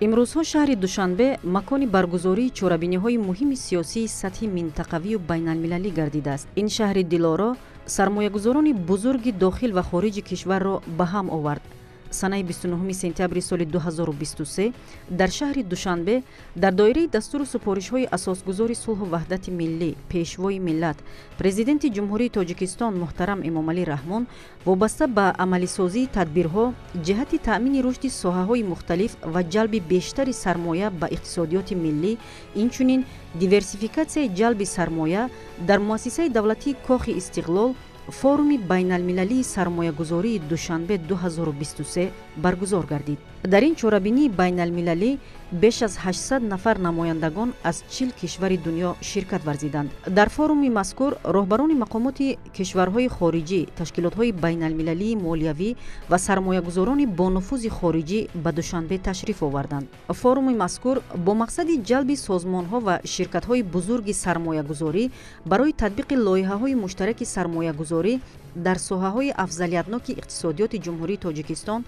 Имрӯзҳо шаҳри Душанбе макони баргузории чорабиниҳои муҳими сиёсии сатҳи минтақавию байналмилалӣ гардидааст. Ин шаҳри дилоро сармоягузорони бузурги дохил ва хориҷи кишварро ба ҳам овард. Санаи 29 сентябри соли 2023 дар шаҳри Душанбе дар доираи дастуру супоришҳои Асосгузори сулҳу ваҳдати миллӣ, Пешвои миллат, Президенти Ҷумҳурии Тоҷикистон муҳтарам Эмомалӣ Раҳмон вобаста ба амалисозии тадбирҳо ҷиҳати таъмини рушди соҳаҳои мухталиф ва ҷалби бештари сармоя ба иқтисодиёти миллӣ, инчунин диверсификатсияи ҷалби сармоя, дар муассисаи давлатии Кохи Истиқлол форуми байналмилалии сармоягузории Душанбе 2023 баргузор гардид. Дар ин чорабинии байналмилалӣ беш аз 800 нафар намояндагон аз 40 кишвари дунё ширкат варзиданд. Дар форуми мазкур роҳбарони мақомоти кишварҳои хориҷӣ, ташкилотҳои байналмилалии молиявӣ ва сармоягузорони бонуфузи хориҷӣ ба Душанбе ташриф оварданд. Форуми мазкур бо мақсади ҷалби созмонҳо ва ширкатҳои бузурги сармоягузорӣ барои татбиқи лоиҳаҳои муштараки сармоягузорӣ дар соҳаҳои афзалиятноки иқтисодиёти Ҷумҳурии Тоҷикистон,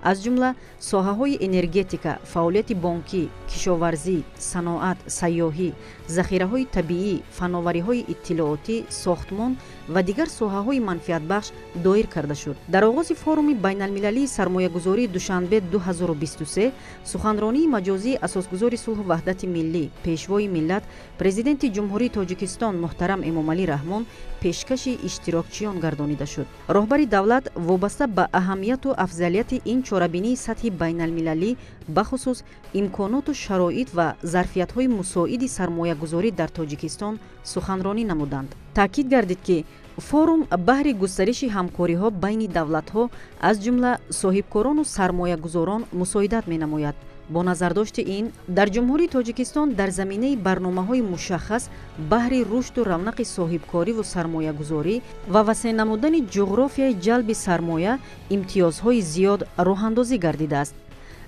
аз ҷумла соҳаҳои энергетика, фаъолияти бонкӣ, кишоварзӣ, саноат, сайёҳӣ, захираҳои табиӣ, фановариҳои иттилоотӣ, сохтмон ва дигар соҳаҳои манфиатбахш доир карда шуд. Дар оғози форуми байналмилалии сармоягузории Душанбе 2023 суханронии маҷозии Асосгузори сулҳу ваҳдати миллӣ, Пешвои миллат, Президенти Ҷумҳурии Тоҷикистон муҳтарам Эмомалӣ Раҳмон пешкаши иштирокчиён гардонида шуд. Роҳбари давлат вобаста ба аҳамияту афзалияти ин чорабинии сатҳи байналмилалӣ, бахусус имконоту шароит ва зарфиятҳои мусоиди сармоягузорӣ дар Тоҷикистон суханронӣ намуданд. Таъкид гардид, ки форум баҳри густариши ҳамкориҳо байни давлатҳо, аз ҷумла соҳибкорону сармоягузорон, мусоидат менамояд. Бо назардошти ин дар Ҷумҳурии Тоҷикистон дар заминаи барномаҳои мушаххас баҳри рушду равнақи соҳибкориву сармоягузорӣ ва васеъ намудани ҷуғрофияи ҷалби сармоя имтиёзҳои зиёд роҳандозӣ гардидааст.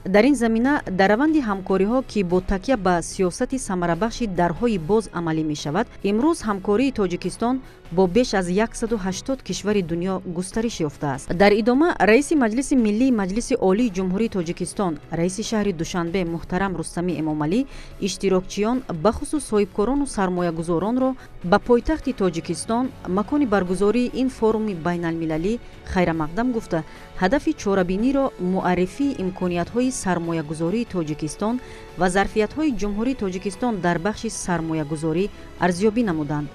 Дар ин замина дар раванди ҳамкориҳо, ки бо такя ба сиёсати самарабахши дарҳои боз амалӣ мешавад, имрӯз ҳамкории Тоҷикистон бо беш аз 180 кишвари дунё густариш ёфтааст. Дар идома раиси Маҷлиси Миллии Маҷлиси Олии Ҷумҳурии Тоҷикистон, раиси шаҳри Душанбе муҳтарам Рустами Эмомалӣ иштирокчиён, бахусус соҳибкорону сармоягузоронро ба пойтахти Тоҷикистон, макони баргузории ин форуми байналмилалӣ, хайрамақдам гуфта, ҳадафи чорабиниро муаррифии имкониятҳои сармоягузории Тоҷикистон ва зарфиятҳои Ҷумҳурии Тоҷикистон дар бахши сармоягузорӣ арзёбӣ намуданд.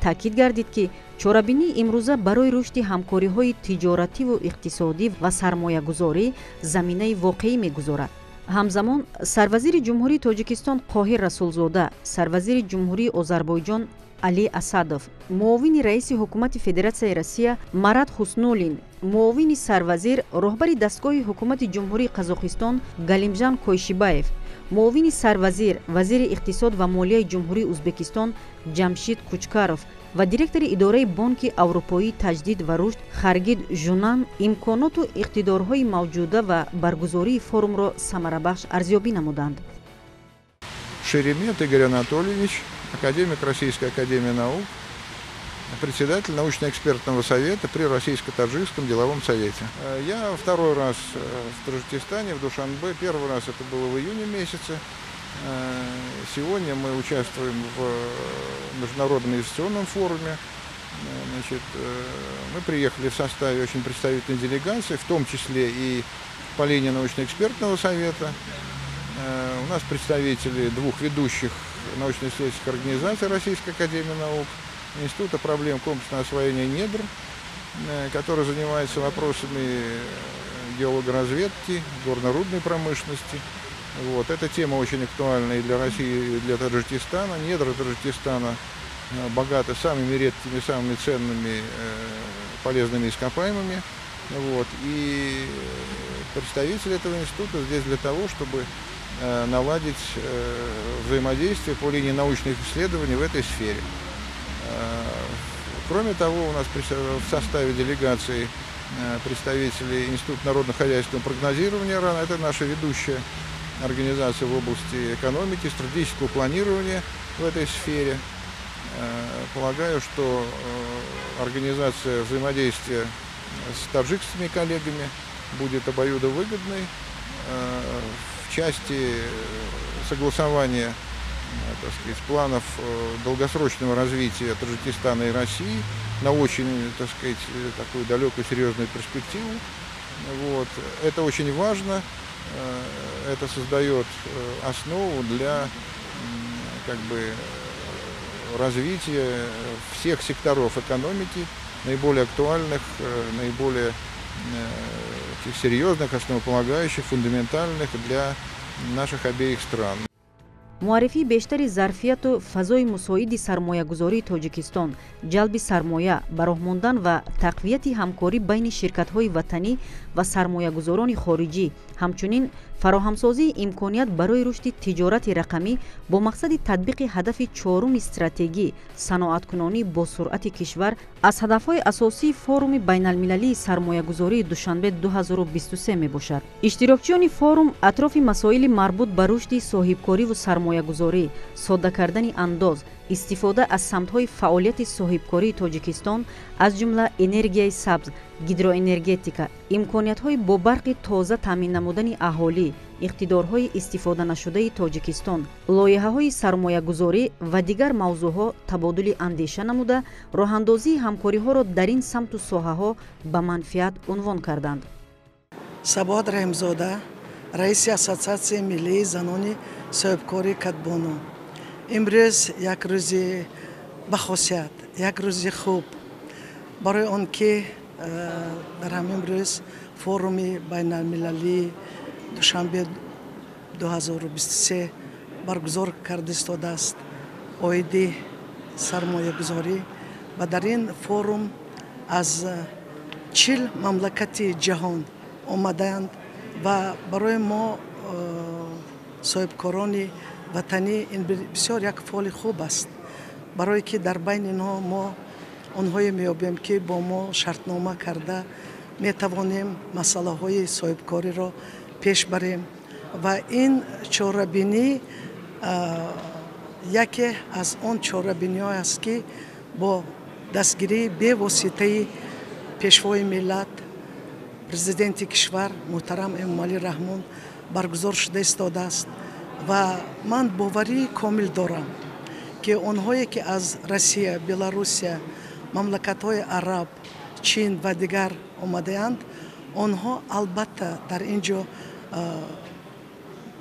Таъкид гардид, ки чорабинии имрӯза барои рушди ҳамкориҳои тиҷоративу иқтисодӣ ва сармоягузорӣ заминаи воқеӣ мегузорад. Ҳамзамон сарвазири Ҷумҳурии Тоҷикистон Қоҳир Расулзода, сарвазири Ҷумҳурии Озарбойҷон Али Асадов, муовини раиси Ҳукумати Федератсияи Россия Марат Ҳуснуллин, муовини сарвазир, роҳбари дастгоҳи Ҳукумати Ҷумҳурии Қазоқистон Галимжан Койшибаев, муовини сарвазир, вазири иқтисод ва молияи Ҷумҳурии Ӯзбекистон Ҷамшид Кучкаров ва директори идораи Бонки Аврупоии таҷдид ва рушд Харгид Жунан имконоту иқтидорҳои мавҷуда ва баргузории форумро самарабахш арзёбӣ намуданд. Шеремет Игорь Анатольевич, академик Российской академии наук, председатель научно-экспертного совета при Российско-Таджикском деловом совете. Я второй раз в Таджикистане, в Душанбе. Первый раз это было в июне месяце. Сегодня мы участвуем в Международном инвестиционном форуме. Значит, мы приехали в составе очень представительной делегации, в том числе и по линии научно-экспертного совета. У нас представители двух ведущих научно-исследовательских организаций Российской академии наук, Института проблем комплексного освоения недр, который занимается вопросами геологоразведки, горно-рудной промышленности. Вот. Эта тема очень актуальна и для России, и для Таджикистана. Недра Таджикистана богаты самыми редкими, самыми ценными полезными ископаемыми. Вот. И представители этого института здесь для того, чтобы наладить взаимодействие по линии научных исследований в этой сфере. Кроме того, у нас в составе делегации представители Института народно-хозяйственного прогнозирования РАН. Это наша ведущая организация в области экономики, стратегического планирования в этой сфере. Полагаю, что организация взаимодействия с таджикскими коллегами будет обоюдовыгодной. В в части согласования, так сказать, планов долгосрочного развития Таджикистана и России на очень, так сказать, такую далекую серьезную перспективу. Вот. Это очень важно, это создает основу для, как бы, развития всех секторов экономики, наиболее актуальных, наиболее серьезных, основополагающих, фундаментальных для наших обеих стран. Муаррифии бештари зарфияту фазои мусоиди сармоягузории Тоҷикистон, ҷалби сармоя, ба роҳ мондан ва тақвияти ҳамкорӣ байни ширкатҳои ватанӣ ва сармоягузорони хориҷӣ, ҳамчунин фароҳамсозии имконият барои рушди тиҷорати рақамӣ бо мақсади татбиқи ҳадафи чоруми стратегӣ, саноаткунонӣ бо суръати кишвар, аз ҳадафҳои асосии форуми байналмилалии сармоягузории Душанбе 2023 мебошад. Иштирокчиёни форум атрофи масоили марбут ба рушди соҳибкориву сармоягузорӣ, содда кардани андоз, истифода аз самтҳои фаъолияти соҳибкории Тоҷикистон, аз ҷумла энергияи сабз, гидроэнергетика, имкониятҳои бо барқи тоза таъмин намудани аҳолӣ, иқтидорҳои истифоданашудаи Тоҷикистон, лоиҳаҳои сармоягузорӣ ва дигар мавзӯъҳо табодули андеша намуда, роҳандозии ҳамкориҳоро дар ин самту соҳаҳо ба манфиат унвон карданд. Сабоат Раҳимзода, раиси Ассотсиатсияи миллии занони соҳибкори Кадбону. Имрӯз як рӯзи бахосият, як рӯзи хуб, барои он ки дар ҳамин рӯз форуми байналмилалии Душанбе 2023 баргузор карда истодааст оиди сармоягузорӣ, ва дар ин форум аз 40 мамлакати ҷаҳон омадаанд ва барои мо соҳибкорони ватанӣ ин бисёр як фоли хуб аст, барое ки дар байни инҳо мо онҳое меёбем, ки бо мо шартнома карда метавонем масъалаҳои соҳибкориро пеш барем. Ва ин чорабинӣ яке аз он чорабиниҳое аст, ки бо дастгирии бевоситаи Пешвои миллат, Президенти кишвар муҳтарам Эмомалӣ Раҳмон баргузор шуда истодааст. Ва ман боварии комил дорам, ки онҳое ки аз Россия, Беларусия, мамлакатҳои араб, Чин ва дигар омадаанд, онҳо албатта дар ин ҷо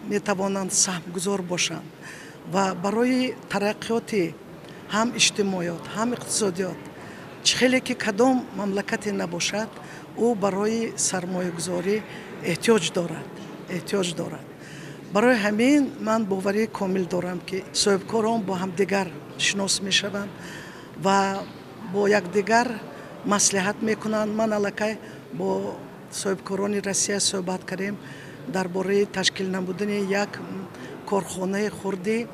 метавонанд саҳмгузор бошанд ва барои тараққиёти ҳам иҷтимоиёт, ҳам иқтисодиёт, чӣ хеле ки кадом мамлакате набошад, ӯ барои сармоягузорӣ эҳтиёҷ дорад, эҳтиёҷ дорад. Барои ҳамин ман боварии комил дорам, ки соҳибкорон бо ҳамдигар шинос мешаванд ва бо якдигар маслиҳат мекунанд. Ман аллакай бо соҳибкорони Россия суҳбат кардем дар бораи ташкил намудани як корхонаи хурди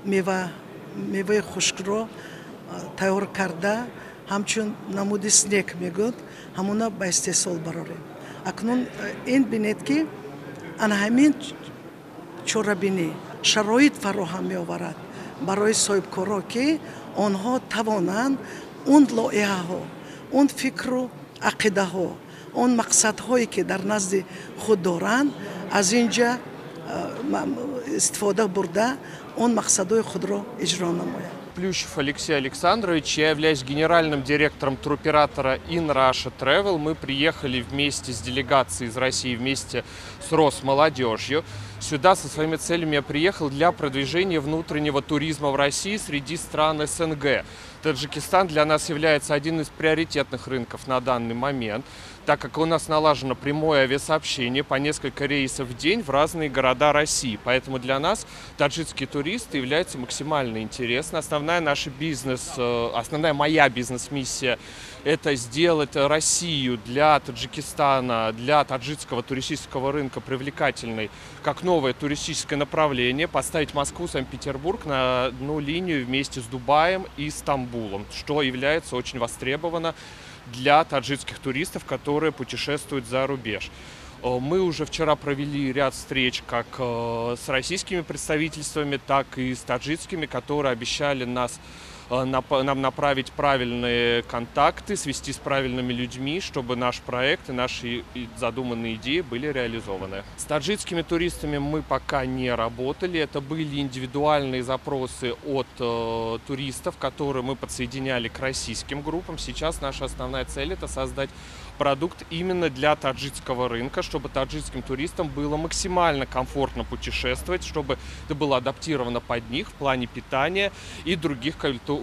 меваи хушкро тайёр карда, ҳамчун намуди снек мегӯяд, ҳамона ба истеҳсол барорем. Акнун ин бинед, ки ана ҳамин чорабинӣ шароит фароҳам меоварад барои соҳибкоро, ки онҳо тавонанд он лоиҳаҳо, он фикру ақидаҳо, он мақсадҳое ки дар назди худ доранд, аз ин ҷа истифода бурда, он мақсадҳои худро иҷро намоянд. Плющев Алексей Александрович, я являюсь генеральным директором туроператора In Russia Travel. Мы приехали вместе с делегацией из России, вместе с Росмолодежью. Сюда со своими целями я приехал для продвижения внутреннего туризма в России среди стран СНГ. Таджикистан для нас является один из приоритетных рынков на данный момент, так как у нас налажено прямое авиасообщение по несколько рейсов в день в разные города России. Поэтому для нас таджикские туристы являются максимально интересны. Основная моя бизнес-миссия – это сделать Россию для Таджикистана, для таджикского туристического рынка привлекательной, как новое туристическое направление, поставить Москву, Санкт-Петербург на одну линию вместе с Дубаем и Стамбулом, что является очень востребовано для таджикских туристов, которые путешествуют за рубеж. Мы уже вчера провели ряд встреч как с российскими представительствами, так и с таджикскими, которые обещали нас нам направить правильные контакты, свести с правильными людьми, чтобы наш проект и наши задуманные идеи были реализованы. С таджикскими туристами мы пока не работали. Это были индивидуальные запросы от туристов, которые мы подсоединяли к российским группам. Сейчас наша основная цель – это создать продукт именно для таджикского рынка, чтобы таджикским туристам было максимально комфортно путешествовать, чтобы это было адаптировано под них в плане питания и других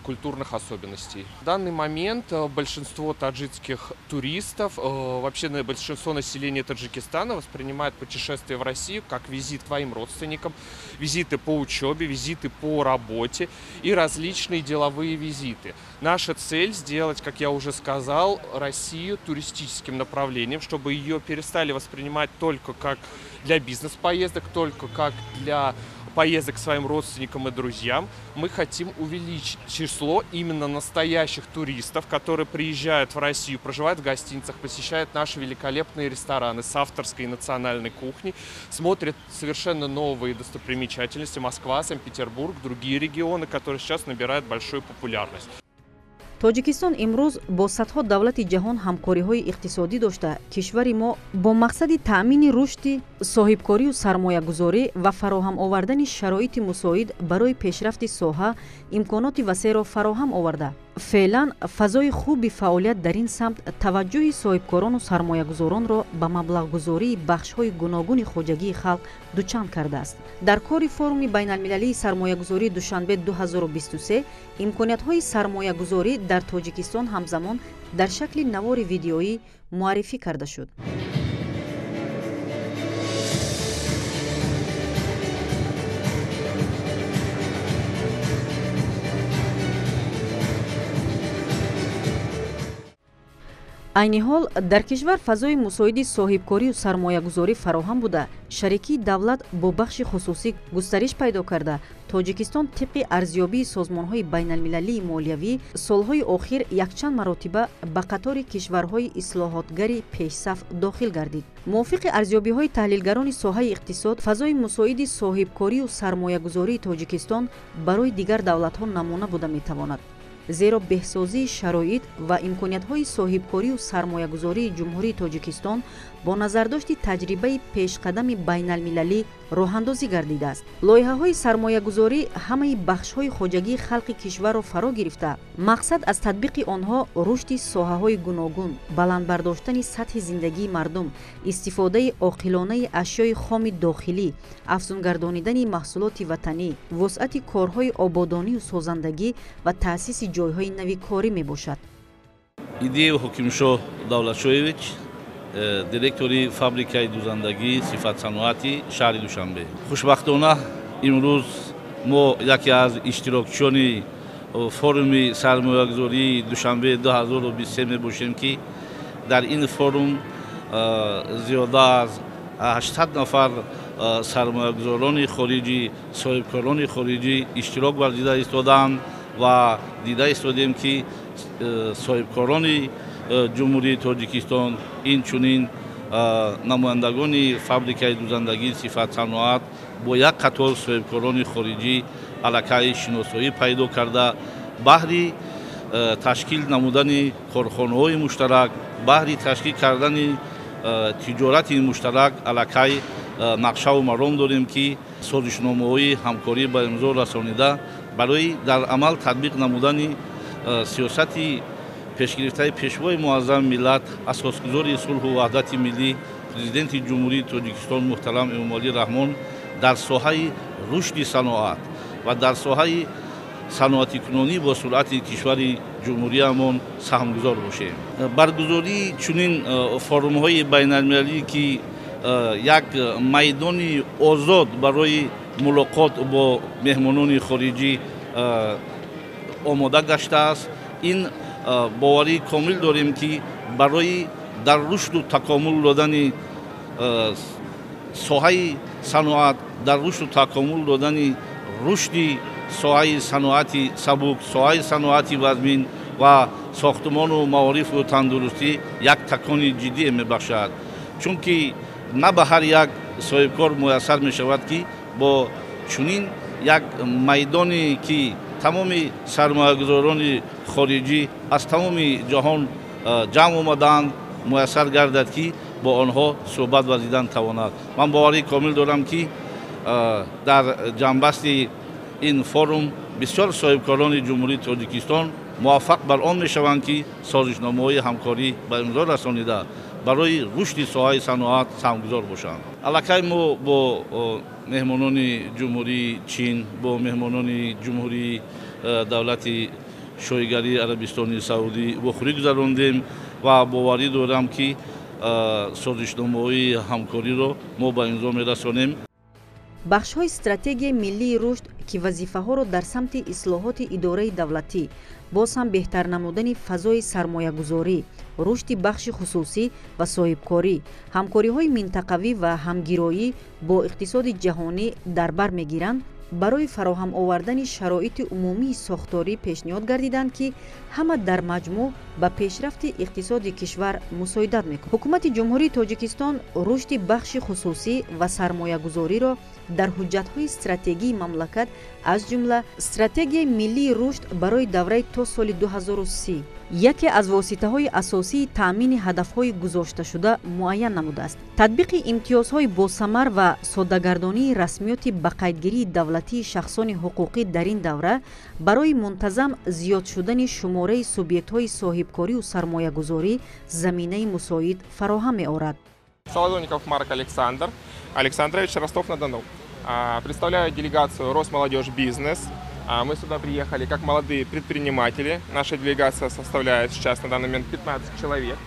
культурных особенностей. В данный момент большинство таджикских туристов, вообще большинство населения Таджикистана воспринимает путешествие в Россию как визит к твоим родственникам, визиты по учебе, визиты по работе и различные деловые визиты. Наша цель сделать, как я уже сказал, Россию туристическим направлением, чтобы ее перестали воспринимать только как для бизнес-поездок, только как для поездок к своим родственникам и друзьям. Мы хотим увеличить число именно настоящих туристов, которые приезжают в Россию, проживают в гостиницах, посещают наши великолепные рестораны с авторской и национальной кухней, смотрят совершенно новые достопримечательности: Москва, Санкт-Петербург, другие регионы, которые сейчас набирают большую популярность. Тоҷикистон имрӯз бо садҳо давлати ҷаҳон ҳамкориҳои иқтисодӣ дошта, кишвари мо бо мақсади таъмини рушди соҳибкорию сармоягузорӣ ва фароҳам овардани шароити мусоид барои пешрафти соҳа имконоти васеъро фароҳам оварда. Феълан фазои хуби фаъолият дар ин самт таваҷҷӯҳи соҳибкорону сармоягузоронро ба маблағгузории бахшҳои гуногуни хоҷагии халқ дучанд кардааст. Дар кори форуми байналмилалии сармоягузории Душанбе 2023 имкониятҳои сармоягузорӣ дар Тоҷикистон ҳамзамон дар шакли навори видеоӣ муаррифӣ карда шуд. Айни ҳол дар кишвар фазои мусоиди соҳибкорию сармоягузорӣ фароҳам буда, шарикии давлат бо бахши хусусӣ густариш пайдо карда, Тоҷикистон тибқи арзёбии созмонҳои байналмилалии молиявӣ солҳои охир якчанд маротиба ба қатори кишварҳои ислоҳотгари пешсаф дохил гардид. Мувофиқи арзёбиҳои таҳлилгарони соҳаи иқтисод, фазои мусоиди соҳибкорию сармоягузории Тоҷикистон барои дигар давлатҳо намуна буда метавонад. Зеро беҳсозии шароит ва имкониятҳои соҳибкорию сармоягузории Ҷумҳурии Тоҷикистон бо назардошти таҷрибаи пешқадами байналмилалӣ роҳандозӣ гардидааст. Лоиҳаҳои сармоягузорӣ ҳамаи бахшҳои хоҷагии халқи кишварро фаро гирифта, мақсад аз татбиқи онҳо рушди соҳаҳои гуногун, баланд бардоштани сатҳи зиндагии мардум, истифодаи оқилонаи ашёи хоми дохилӣ, афзунгардонидани маҳсулоти ватанӣ, вусъати корҳои ободонию созандагӣ ва таъсиси ҷойҳои нави корӣ мебошад. Идеев Ҳокимшоҳ Давлатшоевич, директори фабрикаи дузандагии сифатсаноати шаҳри Душанбе. Хушбахтона имрӯз мо яке аз иштирокчиёни форуми сармоягузории Душанбе 2023 мебошем, ки дар ин форум зиёда аз 800 нафар сармоягузорони хориҷӣ, соҳибкорони хориҷӣ иштирок варзида истодаанд ва дида истодем, ки соҳибкорони Ҷумҳурии Тоҷикистон, инчунин намояндагони фабрикаи дузандагии сифатсаноат бо як қатор соҳибкорони хориҷӣ аллакай шиносоӣ пайдо карда, баҳри ташкил намудани корхонаҳои муштарак, баҳри ташкил кардани тиҷорати муштарак аллакай нақшаву маром дорем, ки созишномаҳои ҳамкорӣ ба имзо расонида барои дар амал татбиқ намудани сиёсати пешгирифтаи Пешвои муаззами миллат, асосгузори сулҳу ваҳдати миллӣ, Президенти Ҷумҳурии Тоҷикистон муҳтарам Эмомалӣ Раҳмон дар соҳаи рушди саноат ва дар соҳаи саноатикунонӣ бо суръати кишвари ҷумҳуриямон саҳмгузор бошем. Баргузории чунин форумҳои байналмилалӣ, ки як майдони озод барои мулоқот бо меҳмонони хориҷӣ омода гаштааст, ин боварии комил дорем, ки барои дар рушду такомул додани соҳаи саноат, дар рушду такомул додани рушди соҳаи саноати сабук, соҳаи саноати вазмин ва сохтумону маорифу тандурустӣ як такони ҷиддие мебахшад. Чунки на ба ҳар як соҳибкор муяссар мешавад, ки бо чунин як майдоне, ки Тамоми сармоягузорони хориҷӣ аз тамоми ҷаҳон ҷамъ омадаанд, муяссар гардад, ки бо онҳо суҳбат варзидан тавонад. Ман боварии комил дорам, ки дар ҷамъбасти ин форум бисёр соҳибкорони Ҷумҳурии Тоҷикистон муваффақ бар он мешаванд, ки созишномаҳои ҳамкорӣ ба имзо расонида, барои рушди соҳаи саноат саҳмгузор бошанд. Аллакай мо бо меҳмонони Ҷумҳурии Чин, бо меҳмонони Ҷумҳурии Давлати Шоҳигарии Арабистони Саудӣ вохӯрӣ гузарондем ва боварӣ дорам, ки созишномаҳои ҳамкориро мо ба имзо мерасонем. Бахшҳои Стратегияи миллии рушд, ки вазифаҳоро дар самти ислоҳоти идораи давлатӣ, боз ҳам беҳтар намудани фазои сармоягузорӣ, рушди бахши хусусӣ ва соҳибкорӣ, ҳамкориҳои минтақавӣ ва ҳамгироӣ бо иқтисоди ҷаҳонӣ дар бар мегиранд, барои фароҳам овардани шароити умумии сохторӣ пешниҳод гардиданд, ки ҳама дар маҷмӯъ ба пешрафти иқтисоди кишвар мусоидат мекунад. Ҳукумати Ҷумҳурии Тоҷикистон рушди бахши хусусӣ ва сармоягузориро дар ҳуҷҷатҳои стратегии мамлакат, аз ҷумла Стратегияи миллии рушд барои давраи то соли 2030, яке аз воситаҳои асосии таъмини ҳадафҳои гузошташуда муайян намудааст. Татбиқи имтиёзҳои босамар ва соддагардонии расмиёти ба қайдгирии давлатии шахсони ҳуқуқӣ дар ин давра барои мунтазам зиёд шудани шумораи субъектҳои соҳибкорию сармоягузорӣ заминаи мусоид фароҳам меорад. Солодовников Марк Александр Александрович, Ростов-на-Дону. Представляю делегацию «Росмолодежь Бизнес». Мы сюда приехали как молодые предприниматели. Наша делегация составляет сейчас на данный момент 15 человек.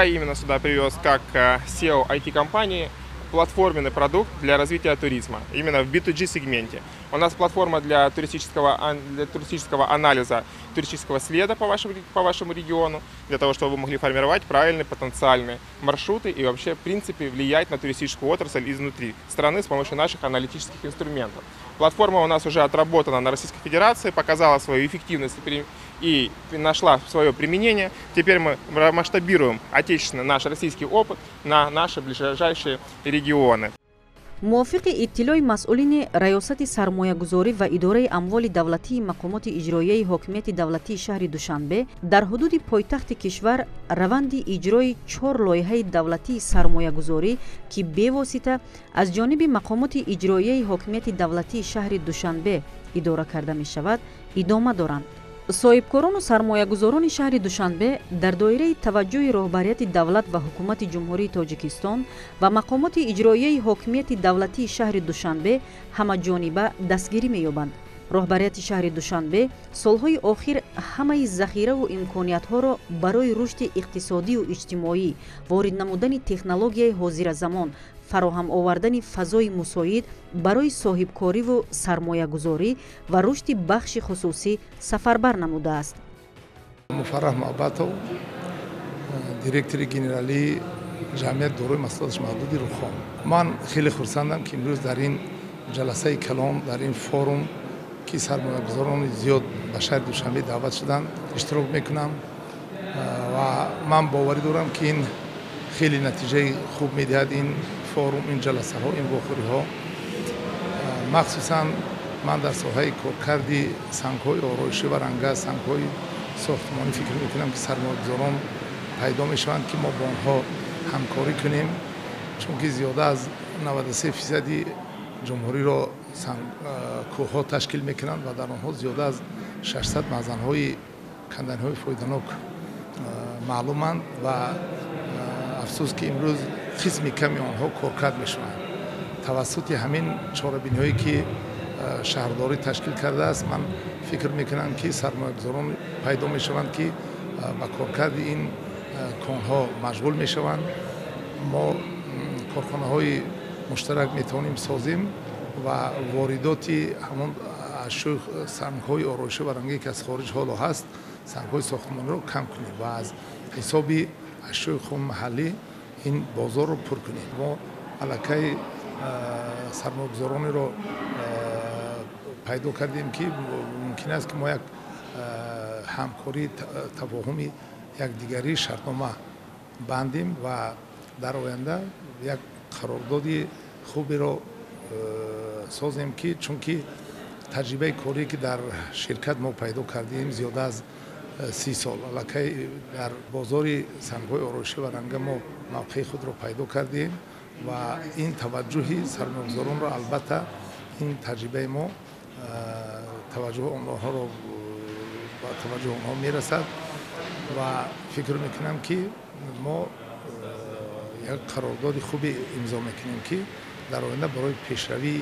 Я именно сюда привез как CEO IT-компании платформенный продукт для развития туризма, именно в B2G сегменте. У нас платформа для туристического анализа туристического следа по вашему региону, для того, чтобы вы могли формировать правильные потенциальные маршруты и вообще, в принципе, влиять на туристическую отрасль изнутри страны с помощью наших аналитических инструментов. Платформа у нас уже отработана на Российской Федерации, показала свою эффективность и нашла свое применение. Теперь мы масштабируем отечественный наш российский опыт на наши ближайшие регионы. Мувофиқи иттилои масъулини Раёсати сармоягузорӣ ва идораи амволи давлатии мақомоти иҷроияи ҳокимияти давлатии шаҳри Душанбе, дар ҳудуди пойтахти кишвар раванди иҷрои чор лоиҳаи давлатии сармоягузорӣ, ки бевосита аз ҷониби мақомоти иҷроияи ҳокимияти давлатии шаҳри Душанбе идора карда мешавад, идома доранд. Соҳибкорону сармоягузорони шаҳри Душанбе дар доираи таваҷҷӯҳи роҳбарияти давлат ва Ҳукумати Ҷумҳурии Тоҷикистон ва мақомоти иҷроияи ҳокимияти давлатии шаҳри Душанбе ҳамаҷониба дастгирӣ меёбанд. Роҳбарияти шаҳри Душанбе солҳои охир ҳамаи захираву имкониятҳоро барои рушди иқтисодию иҷтимоӣ, ворид намудани технологияи ҳозиразамон, фароҳам овардани фазои мусоид барои соҳибкориву сармоягузорӣ ва рушди бахши хусусӣ сафарбар намудааст. Муфарраҳ Муҳаббатов, директори генералии ҷамъият дорои масъулияташ маҳдуди «Рухон». Ман хеле хурсандам, ки имрӯз дар ин ҷаласаи калон, дар ин форум, ки сармоягузорони зиёд ба шаҳри Душанбе даъват шуданд, иштирок мекунам ва ман боварӣ дорам, ки ин хеле натиҷаи хуб медиҳад, ин форум, ин ҷаласаҳо, ин вохӯриҳо. Махсусан ман дар соҳаи коркарди сангҳои ороишӣ ва ранга, сангҳои сохтмонӣ фикр мекунам, ки сармоягузорон пайдо мешаванд, ки мо бо онҳо ҳамкорӣ кунем, чунки зиёда аз 93 фисади ҷумҳуриро кӯҳҳо ташкил мекунанд ва дар онҳо зиёда аз 600 маъзанҳои канданиҳои фоиданок маълуманд ва афсӯс, ки имрӯз қисми ками онҳо коркард мешаванд. Тавассути ҳамин чорабиниҳое, ки шаҳрдорӣ ташкил кардааст, ман фикр мекунам, ки сармоягузорон пайдо мешаванд, ки ба коркарди ин конҳо машғул мешаванд. Мо корхонаҳои муштарак метавонем созем ва воридоти ҳамон ашёи сангҳои ороишӣ ва рангие, ки аз хориҷ ҳоло ҳаст, сангҳои сохтмониро кам кунем ва аз ҳисоби ашёи хоми маҳаллӣ ин бозорро пур кунем. Мо аллакай сармоягузоронеро пайдо кардем, ки мумкин аст, ки мо як ҳамкорӣ, тафоҳуми якдигарӣ, шартнома бандем ва дар оянда як қарордоди хуберо созем, ки чунки Таҷрибаи корӣ, ки дар ширкат мо пайдо кардем, зиёда аз 30 сол аллакай дар бозори сангҳои ороишӣ ва ранга мо мавқеи худро пайдо кардем ва ин таваҷҷӯҳи сармоягузоронро, албатта, ин таҷрибаи мо таваҷҷӯҳи онҳоро ба таваҷҷӯҳи онҳо мерасад ва фикр мекунам, ки мо як қарордоди хубе имзо мекунем, ки дар оянда барои пешравии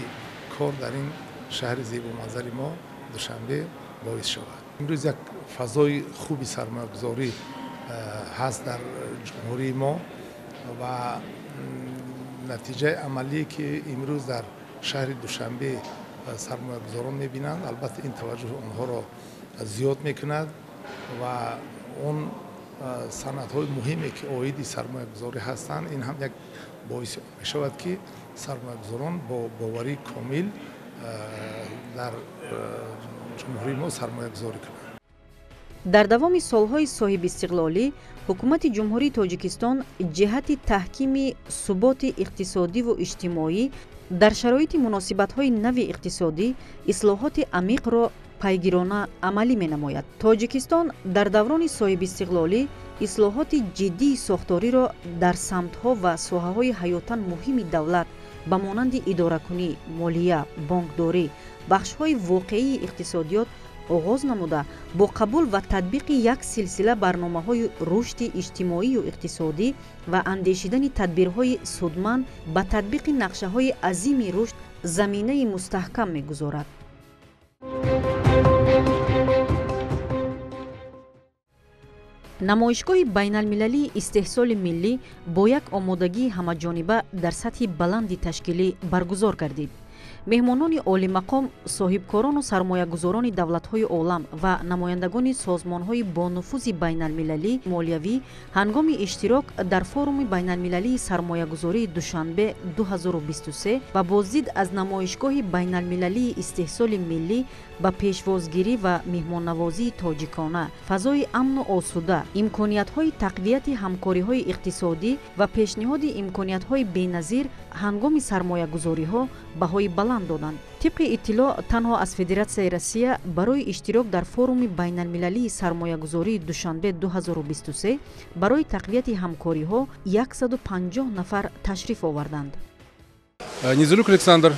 кор дар ин шаҳри зебоманзари мо Душанбе боис шавад. Имрӯз як фазои хуби сармоягузорӣ ҳаст дар ҷумҳурии мо ва натиҷаи амалие, ки имрӯз дар шаҳри Душанбе сармоягузорон мебинанд, албатта, ин таваҷҷӯҳи онҳоро зиёд мекунад ва он санадҳои муҳиме, ки оиди сармоягузорӣ ҳастанд, ин ҳам як боиси он мешавад, ки сармоягузорон бо боварии комил дар ҷумҳурии мо сармоягузорӣ кунанд. Дар давоми солҳои соҳибистиқлолӣ ҳукумати Ҷумҳурии Тоҷикистон ҷиҳати таҳкими суботи иқтисодиву иҷтимоӣ дар шароити муносибатҳои нави иқтисодӣ ислоҳоти амиқро пайгирона амалӣ менамояд. Тоҷикистон дар даврони соҳибистиқлолӣ ислоҳоти ҷиддии сохториро дар самтҳо ва соҳаҳои ҳаётан муҳими давлат ба монанди идоракунӣ, молия, бонкдорӣ, бахшҳои воқеии иқтисодиёт оғоз намуда, бо қабул ва татбиқи як силсила барномаҳои рушди иҷтимоию иқтисодӣ ва андешидани тадбирҳои судманд ба татбиқи нақшаҳои азими рушд заминаи мустаҳкам мегузорад. Намоишгоҳи байналмилалии истеҳсоли миллӣ бо як омодагии ҳамаҷониба дар сатҳи баланди ташкилӣ баргузор гардид. Меҳмонони олимақом, соҳибкорону сармоягузорони давлатҳои олам ва намояндагони созмонҳои бонуфузи байналмилалӣ молиявӣ ҳангоми иштирок дар форуми байналмилалии сармоягузории Душанбе 2023 ва боздид аз намоишгоҳи байналмилалии истеҳсоли миллӣ ба пешвозгирӣ ва меҳмоннавозии тоҷикона, фазои амну осуда, имкониятҳои тақвияти ҳамкориҳои иқтисодӣ ва пешниҳоди имкониятҳои беназир ҳангоми сармоягузориҳо баҳои баланд доданд. Тибқи иттилоъ, танҳо аз Федератсияи Россия барои иштирок дар форуми байналмилалии сармоягузории Душанбе 2023 барои тақвияти ҳамкориҳо 150 нафар ташриф оварданд. Низелюк Александр.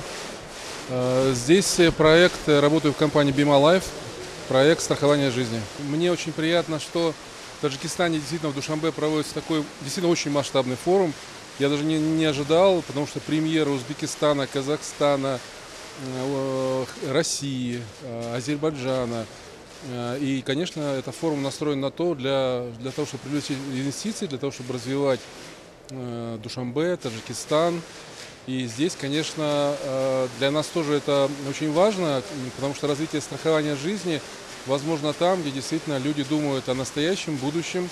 Здесь проект, работаю в компании Bima Life, проект страхования жизни. Мне очень приятно, что в Таджикистане, действительно, в Душанбе проводится такой действительно очень масштабный форум. Я даже не ожидал, потому что премьеры Узбекистана, Казахстана, России, Азербайджана. И, конечно, этот форум настроен на то, для того, чтобы привлечь инвестиции, для того, чтобы развивать Душанбе, Таджикистан. И здесь, конечно, для нас тоже это очень важно, потому что развитие страхования жизни возможно там, где действительно люди думают о настоящем, будущем.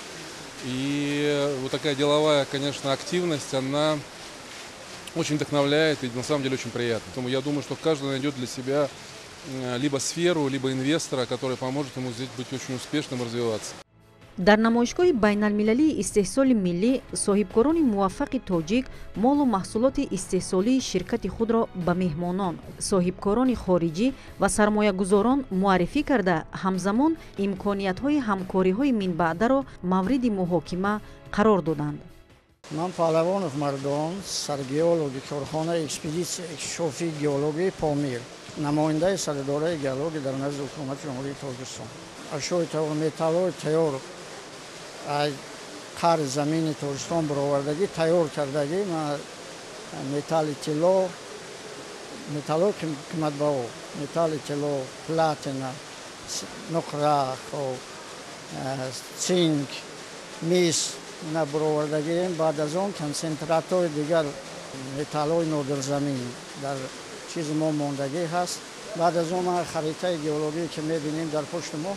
И вот такая деловая, конечно, активность, она очень вдохновляет и на самом деле очень приятно. Поэтому я думаю, что каждый найдет для себя либо сферу, либо инвестора, который поможет ему здесь быть очень успешным и развиваться. Дар намоишгоҳи байналмилалии истеҳсоли миллӣ соҳибкорони муваффақи тоҷик молу маҳсулоти истеҳсолии ширкати худро ба меҳмонон, соҳибкорони хориҷӣ ва сармоягузорон муаррифӣ карда, ҳамзамон имкониятҳои ҳамкориҳои минбаъдаро мавриди муҳокима қарор доданд. Ман Паҳлавонов Мардон, саргеологи корхонаи экспедитсия иктишофии геологии Помир, намояндаи сардораи геология дар назди ҳукумати Ҷумҳурии Тоҷикистон. Ашёи металлҳои тайёр қаъри замини Тоҷикистон баровардагӣ, тайёр кардагӣ, металли тилло, металлҳои қиматбаҳо, металли тилло, платина, нуқра, цинк, мис ина баровардагием. Баъд аз он консентратҳои дигар металлҳои нодирзамин дар чизи мо мондагӣ ҳаст. Баъд аз он ман харитаи геологие, ки мебинем дар пушти мо,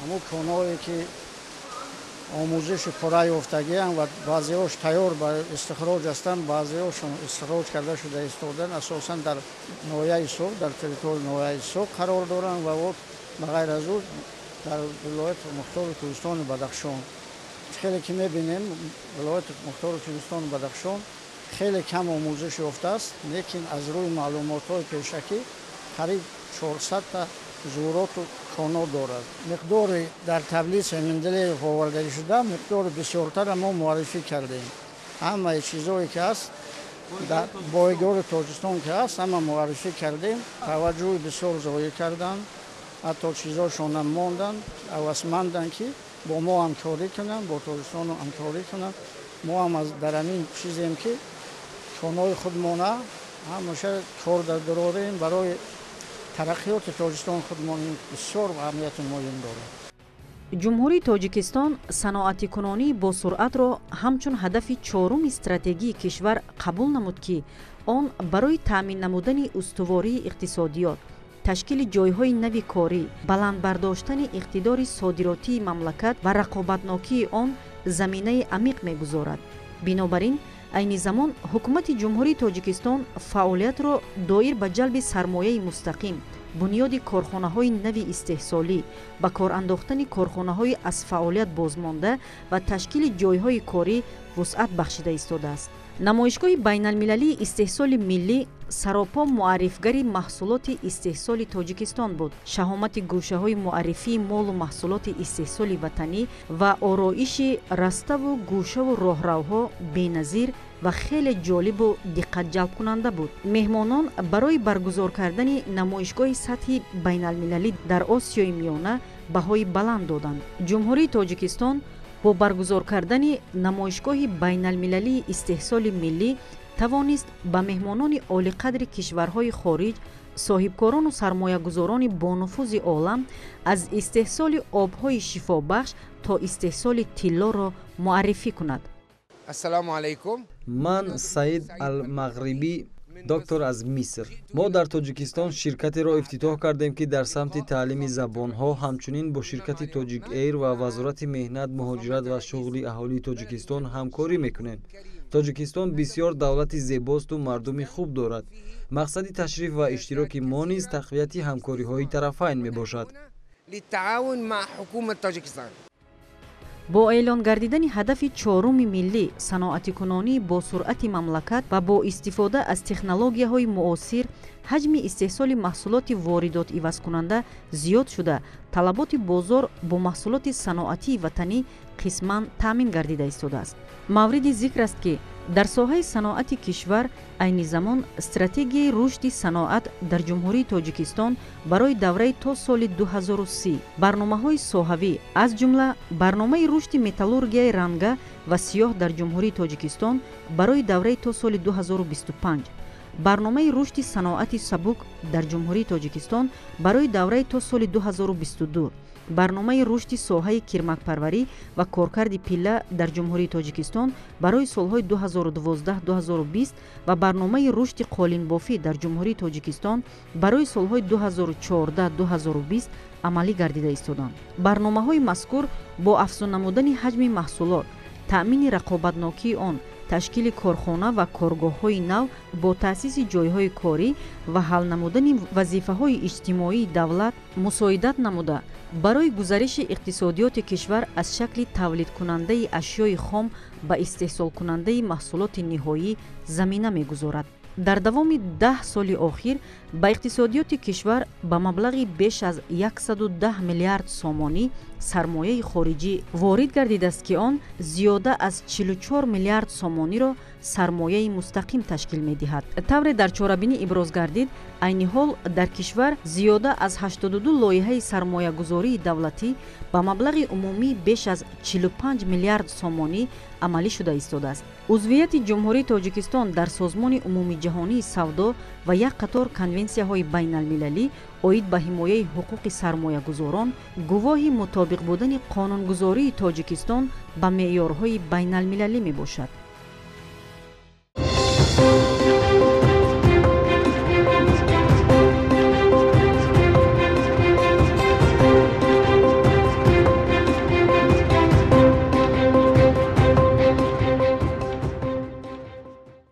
ҳамун конҳое, ки омӯзиши пурра ёфтагиам ва баъзеҳош тайёр ба истихроҷ ҳастанд, баъзеҳошон истихроҷ карда шуда истодан, асосан дар ноҳияи Суғд, дар территорияи ноҳияи Суғд қарор доранд ва ба ғайр аз ӯ дар вилояти мухтори Кӯҳистони Бадахшон. Хеле ки мебинем, вилояти мухтори Кӯҳистони Бадахшон хеле кам омӯзиш ёфтааст, лекин аз рӯи маълумотҳои пешакӣ Қариб 400 та зуҳуроту коно дорад. Миқдори дар таблица Менделеев оварда шуда, миқдори бисёртара мо муаррифӣ кардем. Ҳамаи чизое ки ҳаст дар бойгори Тоҷикистон ки ҳаст, ҳама муаррифӣ кардем. Таваҷҷӯҳи бисёр зоҳир карданд, ҳатто чизошонам монданд, ҳавасманданд, ки бо мо ҳамкорӣ кунанд, бо Тоҷикистон ҳамкорӣ кунанд. Мо ҳам дар ҳамин чизем, ки конои худмона ҳамеша кор дорем барои тараққиёти Тоҷикистон худмон бисёр аҳамияти муҳим дорад. Ҷумҳурии Тоҷикистон саноатикунонии босуръатро ҳамчун ҳадафи чоруми стратегии кишвар қабул намуд, ки он барои таъмин намудани устувории иқтисодиёт, ташкили ҷойҳои нави корӣ, баланд бардоштани иқтидори содиротии мамлакат ва рақобатнокии он заминаи амиқ мегузорад. Бинобар ин, айни замон ҳукумати Ҷумҳурии Тоҷикистон фаъолиятро доир ба ҷалби сармояи мустақим, бунёди корхонаҳои нави истеҳсолӣ, ба кор андохтани корхонаҳои аз фаъолият бозмонда ва ташкили ҷойҳои корӣ вусъат бахшида истодааст. Намоишгоҳи байналмилалии истеҳсоли миллӣ саропо муаррифгари маҳсулоти истеҳсоли Тоҷикистон буд. Шаҳомати гӯшаҳои муаррифии молу маҳсулоти истеҳсоли ватанӣ ва ороиши раставу гӯшаву роҳравҳо беназир ва хеле ҷолибу диққатҷалбкунанда буд. Меҳмонон барои баргузор кардани намоишгоҳи сатҳи байналмилалӣ дар Осиёи Миёна баҳои баланд доданд. Ҷумҳурии Тоҷикистон бо баргузор кардани намоишгоҳи байналмилалии истеҳсоли миллӣ тавонист ба меҳмонони олиқадри кишварҳои хориҷ, соҳибкорону сармоягузорони бонуфузи олам аз истеҳсоли обҳои шифобахш то истеҳсоли тиллоро муаррифӣ кунад. Ассалому алайкум. Ман Саид Алмағрибӣ, доктор аз Миср. Мо дар Тоҷикистон ширкатеро ифтитоҳ кардем, ки дар самти таълими забонҳо, ҳамчунин бо ширкати Тоҷик Эйр ва Вазорати меҳнат, муҳоҷират ва шуғли аҳолии Тоҷикистон ҳамкорӣ мекунем. Тоҷикистон бисёр давлати зебосту мардуми хуб дорад. Мақсади ташриф ва иштироки мо низ тақвияти ҳамкориҳои тарафайн мебошад. Бо эълон гардидани ҳадафи чоруми миллӣ, саноатикунонии босуръати мамлакат ва бо истифода аз технологияҳои муосир, ҳаҷми истеҳсоли маҳсулоти воридотивазкунанда зиёд шуда, талаботи бозор бо маҳсулоти саноатии ватанӣ қисман таъмин гардида истодааст. Мавриди зикр аст, ки дар соҳаи саноати кишвар айни замон стратегияи рушди саноат дар Ҷумҳурии Тоҷикистон барои давраи то соли 2030, барномаҳои соҳавӣ, аз ҷумла барномаи рушди металлургияи ранга ва сиёҳ дар Ҷумҳурии Тоҷикистон барои давраи то соли 2025, барномаи рушди саноати сабук дар Ҷумҳурии Тоҷикистон барои давраи то соли 2022, барномаи рушди соҳаи кирмакпарварӣ ва коркарди пилла дар Ҷумҳурии Тоҷикистон барои солҳои 2012-2020 ва барномаи рушди қолинбофӣ дар Ҷумҳурии Тоҷикистон барои солҳои 2014-2020 амалӣ гардида истоданд. Барномаҳои мазкур бо афзун намудани ҳаҷми маҳсулот, таъмини рақобатнокии он, ташкили корхона ва коргоҳҳои нав бо таъсиси ҷойҳои корӣ ва ҳал намудани вазифаҳои иҷтимоии давлат мусоидат намуда, барои гузариши иқтисодиёти кишвар аз шакли тавлидкунандаи ашёи хом ба истеҳсолкунандаи маҳсулоти ниҳоӣ замина мегузорад. Дар давоми 10 соли охир ба иқтисодиёти кишвар ба маблағи беш аз 110 миллиард сомонӣ сармояи хориҷӣ ворид гардидааст, ки он зиёда аз 44 миллиард сомониро сармояи мустақим ташкил медиҳад. Тавре дар чорабинӣ иброз гардид, айни ҳол дар кишвар зиёда аз 82 лоиҳаи сармоягузории давлатӣ ба маблағи умумии беш аз 45 миллиард сомонӣ амалӣ шуда истодааст. Узвияти Ҷумҳурии Тоҷикистон дар Созмони умумиҷаҳонии савдо ва як қатор конвенсияҳои байналмилалӣ оид ба ҳимояи ҳуқуқи сармоягузорон гувоҳи мутобиқ будани қонунгузории Тоҷикистон ба меъёрҳои байналмилалӣ мебошад.